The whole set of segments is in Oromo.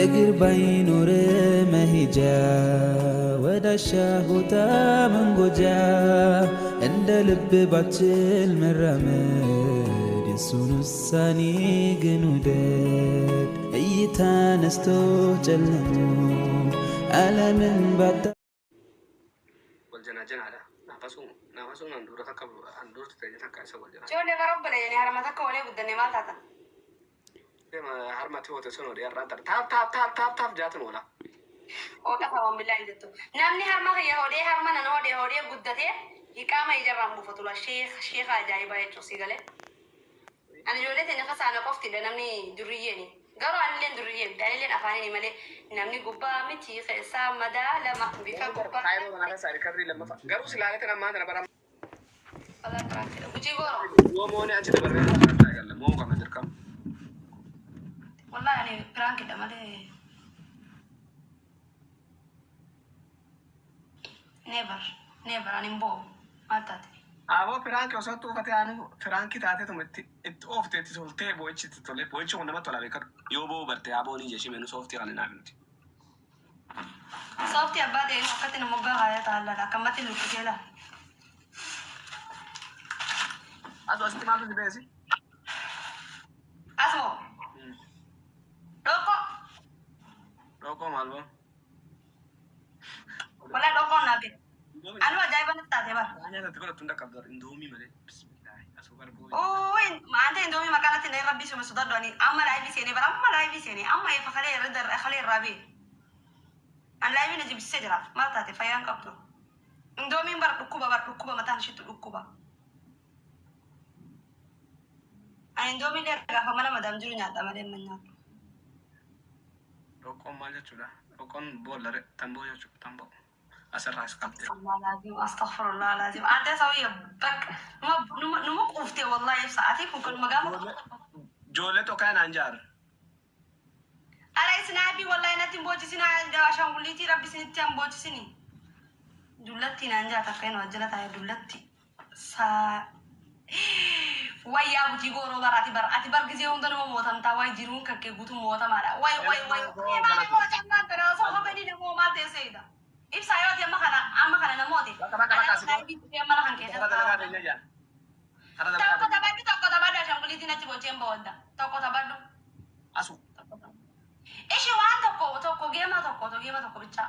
እግር ባይኖር መሄጃ ወዳሻ ቦታ መንጎጃ እንደ ልብ ባችል መራመድ የሱን ውሳኔ ግን ውደድ እይታ ነስቶ ጨልሞ ዓለምን ባታ Wal janaajanaadha. Naafasuun naafasuun handhuura takka handhuurti ta'e takka isa wal janaa. Ijoollee bara obboleeyyan harma takka walii guddanne maal taatan? Deema harmatti hoote sun odee har'aan tana taaf taaf taaf taaf taaf jaatun oola. Ooqa saawwan billaa hin jettu. Namni harma kiyya hodhee harma nan hodhee hodhee guddatee hiqaama ijarraan buufatu la sheekha sheekha ajaa'ibaa jechuun si galee. Ani ijoollee teenya keessa ana qoftidha namni durriyyeeni. Garuu anilleen durriyyee miti anilleen afaanini malee namni gubbaa miti keessaa madaalama bifa gubbaa. Kaayiroo kanaa keessa rikardii lammaffaa. Garuu silaalee tana ammaa tana bara Walaa kiraansidha. Gujii gooro. yoo moonee achi dabarree sagantaa eegalla. Mo'uu qabna dirqama. Wallahi ani piraankidha malee. Never never ani hin bo'u. Maal taate? Aboo piraanki osoo tuufatee aanu piraanki taateetuma itti itti oofte itti toltee boo'ichi itti tolee boo'ichi kun namatti tola beekadhu. Yoo boo'u barte aboo ni jeshi menu sooftii kan hin nuti. Sooftii abbaa ta'e akkatti nama moggaa kaayaa taa'allaadha. Akkamatti luqqisee laa. Asu asitti maaltu si beesi? Asmoo. Dhoqqoo. Dhoqqoo maal boo? Wallahi dhoqqoon naa beeku. Anu ajaa'iba natti taate bara. Waan nyaata itti godhattu hunda qabdu indoomii malee. Bismillaahi asuu bara boo'i. Uuy maanta indoomii maqaa natti hin rabbii suma sodaadhu ani amma laayivii seenee bara amma laayivii seenee amma eefa kalee irra darra kalee irraa bee. An laayivii na jibbisee jira. Maal taate fayyaan qabdu. Indoomiin bara dhukkuba bara dhukkuba mataan ishiitu dhukkuba. Ani indoomii illee gaafa mana madaam jiru nyaadha malee amma hin nyaadhu. Dhoqqoon maal jechuudha? Dhoqqoon boolla tamboo jechuudha tamboo. Asirraa as qabdee. Astaghfirullah astaghfirullah lazim. Ante sawiya bak numa numa numa quuftee wallahi ibsa ati kun kanuma gaafa Ijoollee tokko naan jaar. Ara isnaabii wallahi natti hin boochisina ashaangulliitii rabbi isinitti hin boochisini. Dullatti naan jaata akka inni wajjira taa'e dullatti. Saa wayyaa butii gooroo bara ati bar ati bar gisee hunda nama mootamtaa waay jiruun kan kee guutuu mootamaadha. Way way way maali mootammaan kana osoo hobanii namoo maal teesseedha. Ibsaa yoo ati amma kana amma kana namooti. Bakka bakka bakka asii Ana mana kan Kara dalagaa keessatti. teenya jaan. Kara dalagaa Tokko teenya. taphadhu tokko taphadhu ashaangulliitiin achi booceen ba'odda. Tokko taphadhu. Asu. Ishi waan tokko tokko geema tokko tokko geema tokko bichaa.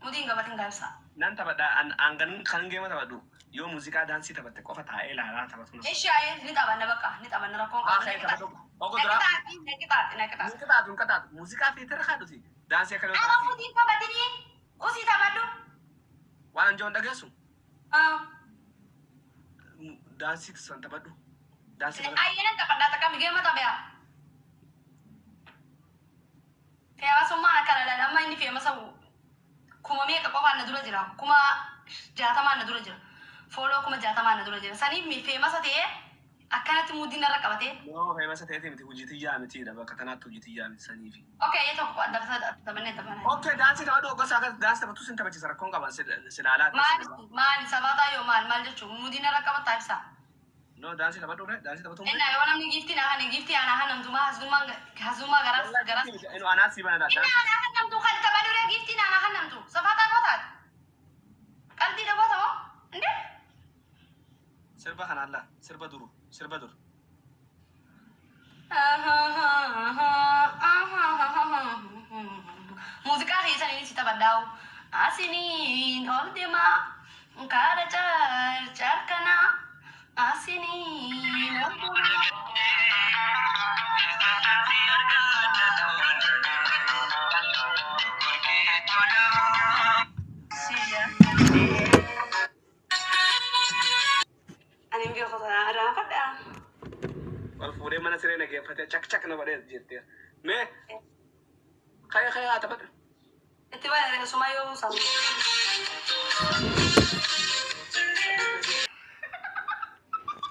Mudiin gabatin gaibsa. Nan taphadha an kan kan geema taphadhu yoo muuziqaa daansii taphatte qofa taa'ee ilaalaa taphatu nama. Ishi ayee ni taphanna bakka ni taphanna rakkoon Haa qabu. ka'e taphatu. Ogo dura. Naqixaati naqixaati naqixaati. Hin qixaatu hin qixaatu. Muuziqaa fiitira kaadhuti. Daansii akka yoo Ama daansii. mudiin taphatini usii taphadhu. Waan anjoon dhageessu. Daansii san taphadhu. Daansii taphadhu. Ayyee nan taphadhaa takka geema taphaa. Feemasummaan akkana laala amma inni feemasa kuma meeqa qofaan na dura jira 60,000 na dura jira fooloo 60,000 na dura jira saniif feemasa ta'ee akkanatti muudii narra qabatee. No feemasa ta'eeti miti hojii tiyyaa mitiidha bakka tanaatti hojii tiyyaa miti saniifi. Okay, ayyee tokko dabsa taphannee taphanne. Okay daansii taphadhu gosa akkas daansii taphattu sin taphachiisa rakkoon qaban si ilaalaa. Maali maali sabaataa yoo maal maal jechuun muudii narra qabataa ibsaa. No daansii taphadhu re daansii taphatu. Inna yoo namni giiftii naa kana giiftii anaa hanamtu maa hasdummaan hasdummaa garas garas. Inu anaa si banadha Inna daansii. anaa hanamtu kan taphadhu re giiftii anaa hanamtu safaataa koo taate. Qalbii dhaboota moo? Indee? Sirba kana alla sirba duru sirba duru. Muuziqaa keessan inni si taphadhaa'u. Asiniin ol deemaa kaara carcarkanaa. Asiniin ol deemaa. Ani hin beeku sana irraanfadhaa. Wal fuudhee mana siree nageeffatee cak cak na godhee jirti. Mee ka'ee ka'ee haa taphadhu. Itti baay'ee sumaa yoo samu.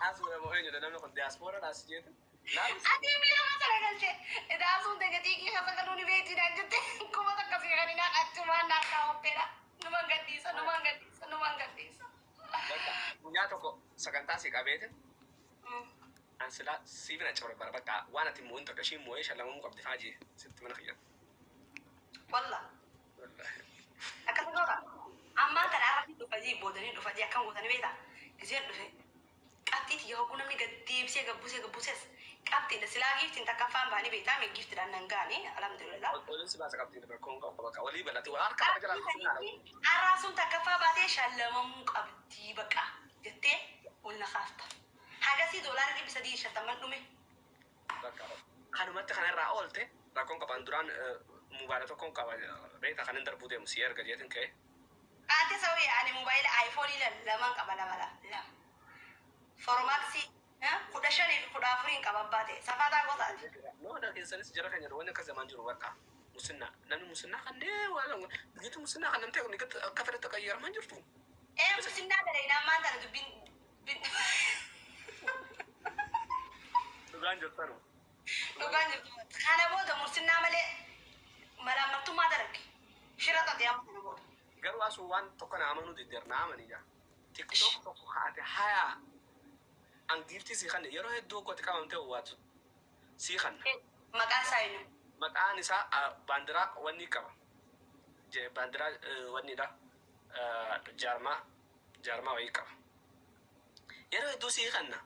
Asuma moo eenyudha namni kun diyaaspoora dhaas jeetu. Ati miira masara galche. Idaa sun ta'e xiiqii keessa galuu ni beekti naan jette 1000 si kan inaan achumaan naan kaawwatteedha. Numan gadhiisa numan gadhiisa numan gadhiisa. Guyyaa tokko sagantaa si qabeete An silaa siifin achi bara bakka waan ati moo'in takka ishiin moo'ee shallamamuu qabdi faajii sitti mana kiyya. Walla. Akkasuma godha. Ammaan kana irratti dhufa jee boodanii dhufa jee akkam gootanii beektaa? Giseen dhufe qabxii tiyya hogguu namni gad deebisee gabbuusee gabbuusees qabxiidha. Silaa giiftiin takkaffaan baanii beektaa mee giiftiidhaan nan ga'anii alhamdulillah. Olin si baasa qabdi rakkoon qabu bakka walii bal'ate waa harka bakka jalaa Qabxii arraa sun takkaffaa baatee shallamamuu qabdii baqa jettee ol na kaafta. Hagasii $350 dhume. Bakka kanumatti kanarraa oolte rakkoon qaban duraan mobaayila tokkoon qaba beektaa kan hin darbuu deemu si erga jeetin ka'e. Ate sawi ani mobaayila iPhone lamaan qaba, lama lama. Pro Max 15 fi 14n qaba baate safataa gosaati. No, keessanis jara keenya wanni akkas zamaan jiru bakka musinnaa namni musinnaa kanneen waan biyyatti musinnaa kan namtee akka fedhatti qayyaramaa jirtu. Ee, musinnaa dalaginaa maan tana dubbiin. Dhugaan jirtanu. Dhugaan jirtu. Kana booda musinnaa malee malaamaltummaa dalagge. Shira xaxee amma kana booda. Garuu asuu waan tokko na amanuu diddeer na amanii jaa. TikTok tokko haate hayaa an giiftii sii kanne yeroo hedduu gooti qabamtee waatu sii kanna. Maqaan isaa eenyu? Maqaan isaa baandiraa wanni qaba. Baandiraa wannidha. Jaarmaa wayii qaba. Yeroo hedduu sii kanna.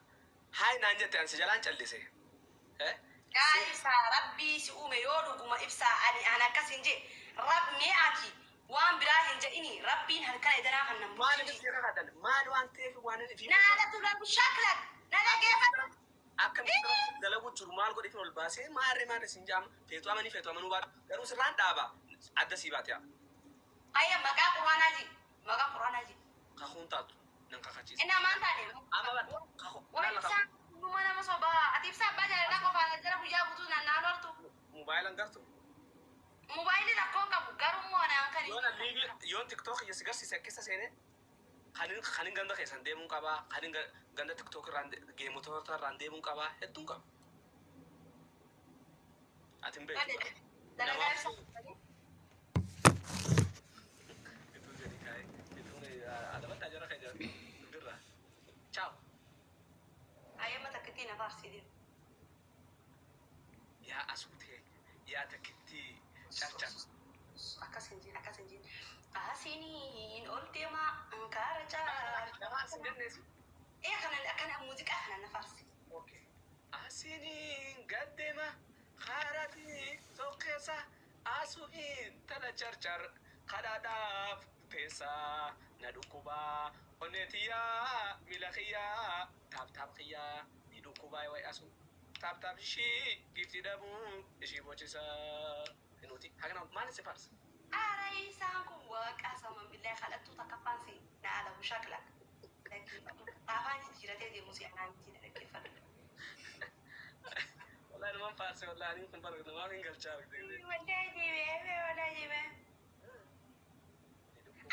Hayi naan jette an si jalaan callise. Yaa ibsaa, rabbii si uume, yoo dhuguma ibsaa ani an akkas hin jee rab mee ati waan biraa hin jedhini rabbiin halkan edanaa kan nan Maaliif sii kakatan? Maal waan ta'eef waan inni fi Naadatu rabbi shaklak na dhageeffadhu. Akka dalagu jiru maal godhe ol baasee maarree maarree siin jaama feetu amanii feetu amanuu baatu garuu sirraan dhaaba adda sii baate yaa. Ayya, maqaa quraanaa ji, maqaa quraanaa ji. Kakuun taatu nan kakachiisa. Inni amaan taane. Amma bara kakuu. Waan ibsaa dhuma nama sobaa ati ibsaa abbaa jaalalaa qofaan jara guyyaa guutuu naanna'an ooltu. Moobaayilaan gartu. Mobaayilli rakkoon qabu garuu immoo anaan kan Yoon liibii yoon TikTok kiyya si garsiise keessa seenee kanin ganda keessan deemuun qabaa, kanin ganda TikTok irraan geemota irraan deemuun qabaa, hedduun qaba. Ati hin beektu. Dalagaa ibsaa. Ituu jedhi kaa'e ituun adabadhaa jara keenya birra. Ciao. Ayyama takkittii na faarsii deemu. Yaa asuutee yaa takkittii carcar. Akkas hin jeen, akkas hin jeen. Asiniin ol deemaa ankaara caar. Namaa sin dandeessu. Ee, kana akkana muuziqaa kana na faarsi. Okay. Asiniin gaddeema kaaratii tokkeessa asuun tana carcar kadhaadhaaf teessaa na dhukkubaa onnee tiyyaa miila kiyyaa taap taap kiyyaa ni dhukkubaa wayi asu taap taap ishii gifti dhabuu ishii bochisaa hinuuti hagana maal si faarsa? Ara isaan kun waaqa saman billahi kadhattuu takka si na alamu shakla. Afaan jijjiiratee deemu si anaa miti dhaggeeffadhu. Wallahi namaan faarse, wallahi ani kun bara namaaf hin galchaa. Wallahi deemee, wallahi deemee.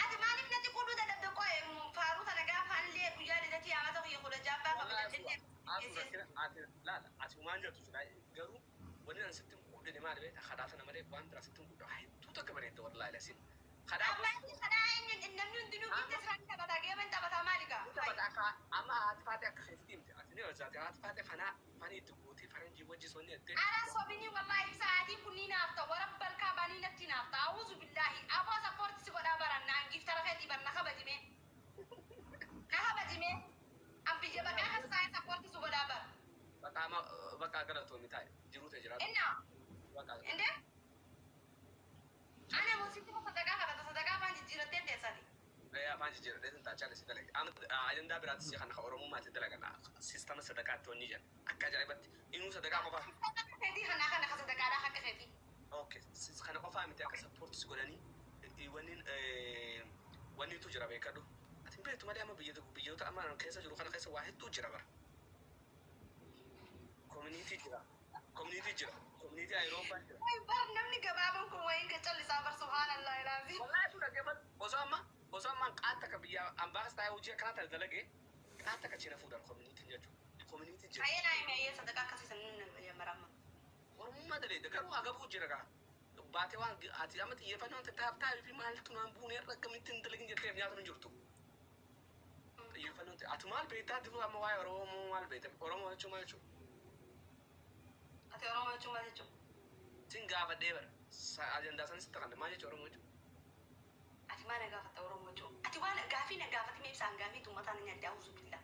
Ati maaliif natti quduu dadhabde qo'e faaruu tana gaafa illee guyyaa lidatii amata kiyya 16ffaa kabajadhe? Laala, ati waan jirtu sila garuu wanni an sitti hin quudhine maali beektaa? Kadhaa sana malee waan biraa sitti hin quudhe. Hedduu takka bareedda wallahi lasin. Kadhaa Abbaan kadhaa eenyu? Namni hundinuu gitte siraan taphataa geeman taphataa maali gaa? Taphata akka amma haati faatee akka keetti himte ati ni hojjaate haati faatee fanaa fanii itti guutee faranjii wajji sonni jettee. Ara sobini wallahi ibsa adii kun ni naafta wara balkaa baanii natti naafta awuzu billahi aboo sappoorti si godhaa barannaan giftara keetii bar na kabajime na kabajime an biyya baqaa kan saayee sappoorti si godhaa bar. Bakka amma bakka galatoomi taa'e jiruu ta'e jiraatu. Inna Bakka inde ana musitti sadaqaa kadhata sadaqaa afaan jijjiirattee teessati. Afaan jijjiiradhee sin taachaa si dalage. Amma ajandaa biraatti si kana Oromummaatti dalagan sistama sadaqaatti wanni jedhan akka ajaa'ibatti inuu sadaqaa qofaa. Sadaqaa keetii kana kana ka sadaqaadhaa akka keetii. Okay, kana qofaa miti akka support si godhanii wanni wannitu jira beekadhu. Ati hin beektu malee amma biyyoota amma keessa jiru kana keessa waa hedduu jira bara. Community jira. Community jira. Community Awurooppaa jira. Way bar namni gabaabaan kun wayin gacallisaa bar subhaanallah ilaazi. Wallahi sun dhaggeeffadhu. Osoo amma qaata ka biyya ambaas taa'ee hojii akkanaa tana dalagee qaata ka cina fuudhan community jechuudha. Community jira. Ayyee naa hime ayyee sadaqaa akkasii san jammaramma. Oromummaa daleedha garuu agabuu jira gaa. Baatee waan ati amma xiyyeeffannoon taaf taa'ee fi maaltu naan buunee irra akkamitti hin dalagin jetteef nyaata hin jirtu. Xiyyeeffannoon ati maal beektaa dibu amma waa'ee Oromoo maal beekta? Oromoo jechuun maal jechuudha? Ati Oromoo jechuun maal jechuudha? Sin gaafadhee bara. Ajandaa sanis itti kanne maal jechuudha Oromoo jechuun? Ati maal na gaafatta Oromoo jechuun? Ati waan gaafii na gaafatime ibsaan gaafii tummataan na nyaadde auzu billah.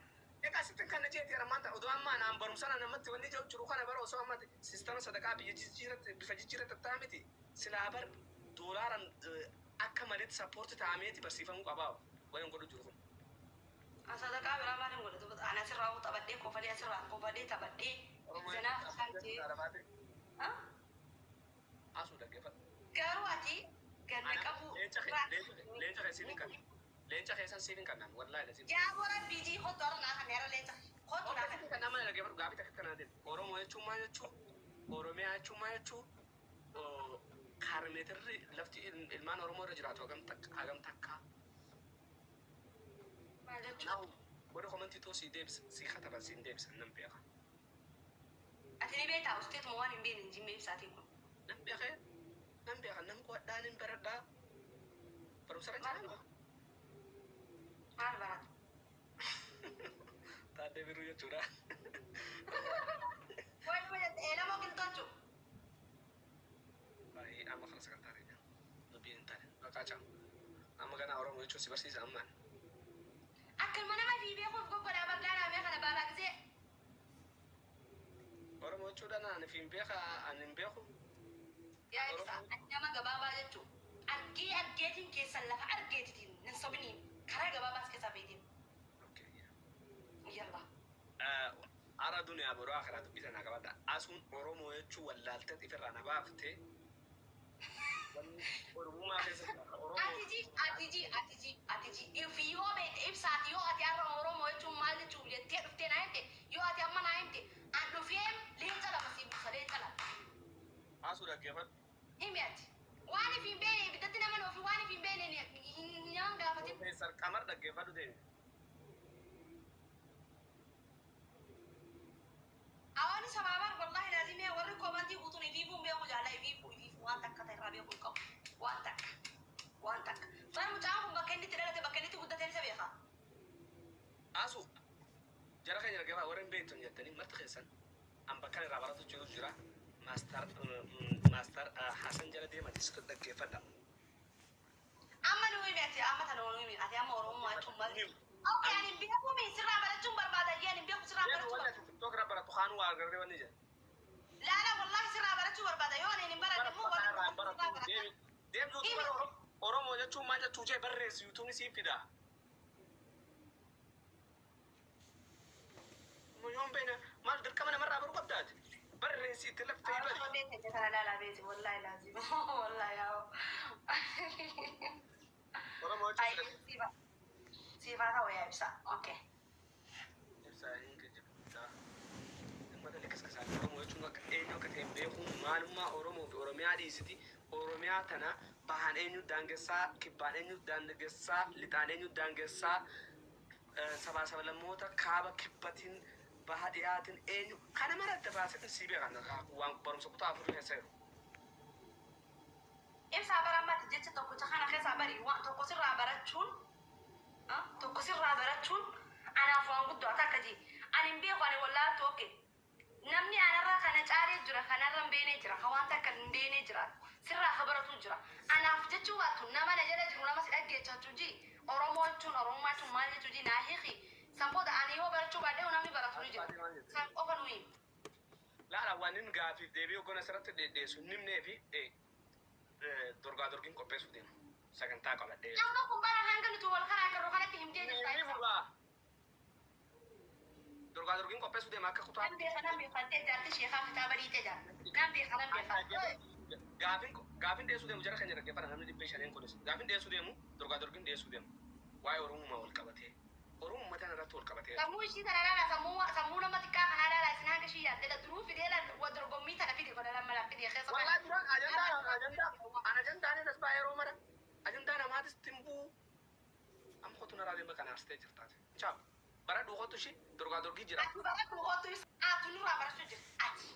Egaa sitti kan na jeeti armaan ta'a. Odoo ammaa naan barumsana namatti wanni jiru jiru kana bara osoo ammatti sistama sadaqaa biyya jijjiirratti bifa jijjiirratti ta'aa miti. Silaa bar doolaaran akka maletti support ta'ameeti barsiifamuu qabaa. Waan godhu jiru kun. Sadaqaa biraa maal hin godhatu? Ani asirraa hoo taphadhee kofalee asirraa kofalee taphadhee zanaaf isaan jee. Asuu dhaggeeffadhu. Garuu ati ganna qabu. Leenca keessa siif hin kanna. Leenca keessan siif hin kannaan wallaahi la siif. Yaa bora bijii kottu har'a naa kan yaara leenca. Kottu naa kan. Kan nama dhaggeeffadhu gaafii takka kana deemu. Oromoo jechuun maal jechuu? Oromiyaa jechuun maal jechuu? Kaarmeetirri lafti ilmaan Oromoo irra jiraatu hagam takka hagam takka. Maal jechuudha? Warri komantii too sii deebisa sii kataban siin deebisan nan beeka. Ati ni beektaa usteetuma waan hin beekne hin jimmee ibsaatiin kun. Nan beekee nan beeka nan qo'adhaa nan baradhaa. Barumsa irra jiraa. Maal barata? Taaddee birruu jechuudha. Wayi nama jette eelamoo qilxoo jechuudha. Baay'ee amma kana sagantaa ta'e dubbiin hin taane maqaa caamu. Amma ganaa Oromoo jechuun si barsiisa ammaan. Akkanuma nama fi beekuuf goggodhaa bal'aa mee kana baalaa gisee. Oromoo jechuudhaan ani fi hin beeka ani hin beeku. Yaa ibsa ati nama gabaabaa jechuudha. Argee argeetiin keessan lafa argeetitiin hin sobiniin karaa gabaabaas keessaa beetiin. Yalla. Ara duniyaa boroo akiraa dubbisa naa qabadha. Asuun Oromoo jechuun wallaaltee ifirraa na baaftee. Oromummaa keessatti Oromoo. Ati ji ati ji ati ji ati ji fi yoo beekte ibsaati yoo ati har'a Oromoo jechuun maal jechuuf jettee dhuftee naa himte yoo ati amma naa himte an dhufee leenca lama sii buusa leenca lama. Asuu dhaggeeffadhu. Himi ati. Waan if hin beekne ibiddatti nama nuufi waan if hin beekne hin gaafatin. Profeesar Qamar dhaggeeffadhu deemi. Awaani sabaaban wallahi laazimee warri koomantii guutuun ifiifuu beeku jaala ifiifuu ifiifuu waan takka ta'e irraa beeku hin qabu. Waan takka. Waan takka. Bara mucaan kun bakka inni itti dhalate bakka inni itti guddate isa beeka. Asuu jara keenya dhaggeeffadha warri hin beektan jettanii marti keessan an bakka irraa baratu jiru jira. Maastar Hasan jala deemati situ dhaggeeffadha. Amma nu himi ati amma tana nu himi ati amma Oromoo jechuun maal? Okay, ani hin beeku mi sirraa barachuun barbaada jee ani hin beeku sirraa barachuu Wanni barbaada. ati TikTok irra baratu kaanuu waa agarree wanni jedha. Laala wallahi sirraa barachuu barbaada yoo ani hin baranne immoo warri Baratu sirraa barata. deemi yuutuuba Oromoo jechuun maal jechuu jee barreessi yuutuubni siif fida. Yoon beena maal dirqama namarraa baruu qabdaati. Barreessi itti laftee bari. Awwa beekte kana laala beeti wallahi laazim wallahi yaa. Oromoo Ay jechuun sifa sifa ta'u yaa ibsa okay. Ibsaa hin kijibdaa. Uummata liqisqisaa Oromoo jechuun akka eenyu akka ta'e beekuun maalummaa Oromoo fi Oromiyaa dhiisiti. Oromiyaa tana bahaan eenyu daangessaa, kibbaan eenyu daangessaa, lixaan eenyu daangessaa, sabaa sablammoota kaaba kibbatiin baha dhiyaatiin eenyu kana mara adda baasetin sii beekan waan barumsa kutaa afurii keessa jiru. Ibsaa bara ammatti jecha tokkicha kana keessaa bari waan tokko sirraa barachuun tokko sirraa barachuun anaaf waan guddaa takka ji ani hin beeku ani wallaaltu okay. Namni anarraa kana caalee jira kanarra hin beekne jira ka waan takka hin beekne jira sirraa ka baratu jira anaaf jechuu baattu nama na jala jiru nama si dhaggeeffachuu ji Oromoo jechuun Oromummaa jechuun maal jechuu ji naa hiiki san booda ani yoo barachuu baadhee namni baratu ni jira san qofa nu himi. Laala waan inni gaafiif deebii hoggana asirratti dhiyeessu hin himnee fi dorgaa dorgiin qopheessuuf deema. Sagantaa qabadhee. Amma kun bara hanga nuti wal karaa agarru kanatti himtee jirta. Ni fuudhaa. Dorgaa dorgiin qopheessuuf deema akka kutaa. Nan beeka nan beeka jettee jaarti sheekaa kitaaba dhiite jaarti. Nan beeka nan beeka. Gaafin gaafin dhiyeessuu deemu jara keenya dhaggeeffata namni dhibba shaniin kunis. Gaafin dhiyeessuu deemu dorgaa dorgiin dhiyeessuu deemu. Waa'ee Oromummaa wal qabatee. Oromummaa tana irratti wal qabatee. Sammuu ishii tana laala sammuu sammuu nama xiqqaa kanaa laala isin hanga ishii yaaddee duruu fidee la dorgommii tana fide godha lama la fide keessa. Wallahi duraan ajandaa ajandaa an ajandaan as baay'ee yeroo mara ajandaa namaatis timbuu amma qotu naraa deema kana arsitee jirtaati. Chaaw bara dhuuqotu ishii dorgaa dorgii jira. Ati bara dhuuqotu ati nurraa barachuu jirti ati.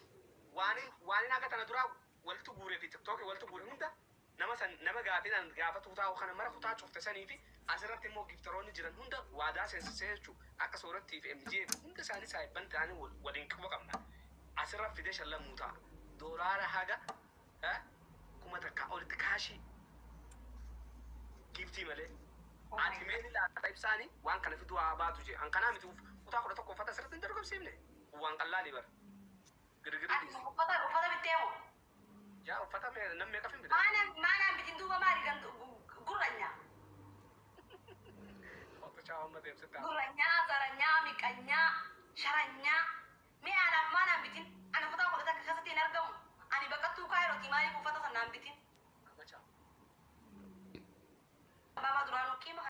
Waan akka tana duraa walitti guuree fi tiktookii walitti guure hunda nama san nama gaafiidhaan gaafatu taa'u kana mara kutaa cufte sanii fi asirratti immoo giftaroonni jiran hunda waadaa seensisee jechuu akka soorattii fi MJ fi hunda isaanii saayibban ta'anii waliin quba qabna. Asirra fidee shallamuu ta'a. Doolaara haga 1000 olitti kaashii giiftii malee. Oh my Ati mee ni laata ibsaanii waan kana fiduu haa baatu jee. An kanaa miti kutaa 11 uffata asirratti hin dorgomsiifne. Waan qallaalii bara. Girgirii Ati dhiisi. uffata bittee moo? Yaa uffata namni meeqa fin bita? Maanaan bitin duuba maali gantu gurranyaa? Waqtichaa amma deemsitti haa. Gurranyaa, zaranyaa, miqanyaa, sharanyaa.